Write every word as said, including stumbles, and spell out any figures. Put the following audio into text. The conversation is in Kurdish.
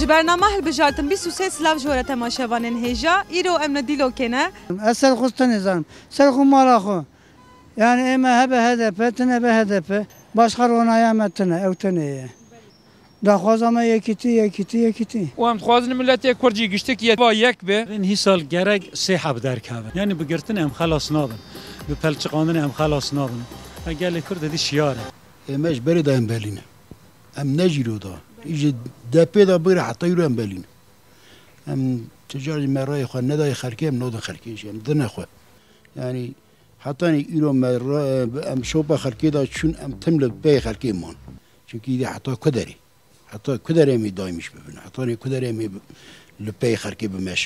Bernama hilbijartin bîst û sê silav ji we re temaşevanên hêja. Îro em li Dîlokê ne. Ez ser xwe tenê zanim. Ser xwe mala xwe. Yani ê me hebe H D P, tune be H D P. Başka ronaya me tune, ew tune ye. Daxwaza me yekîtî, yekîtî, yekîtî. Û em dixwazin miletê Kurd jî giştikî va yek be. Hîsal gerek sê heb derkeve. Yani bi girtin em xelas nabin. Bi pelçiqandin em xelas nabin. E, gelê Kurd êdî şiyar e. Ê me ji berê de em belî ne. Em ne jî ro da. Î ji D P de bigire heta îro em belî ne. Em tu car jî me rayê xwe nedayê xelkê, em nodin xelkê jî. Em dine xwe. Yani hetanî îro me ra-, em şopa xelkê de çûn, em tim li pey xelkê man. Çunkî îdî heta ku derê? Heta ku derê em ê daymîş bibin? Hetanî ku derê em ê bi-, li pey xelkê bimeş?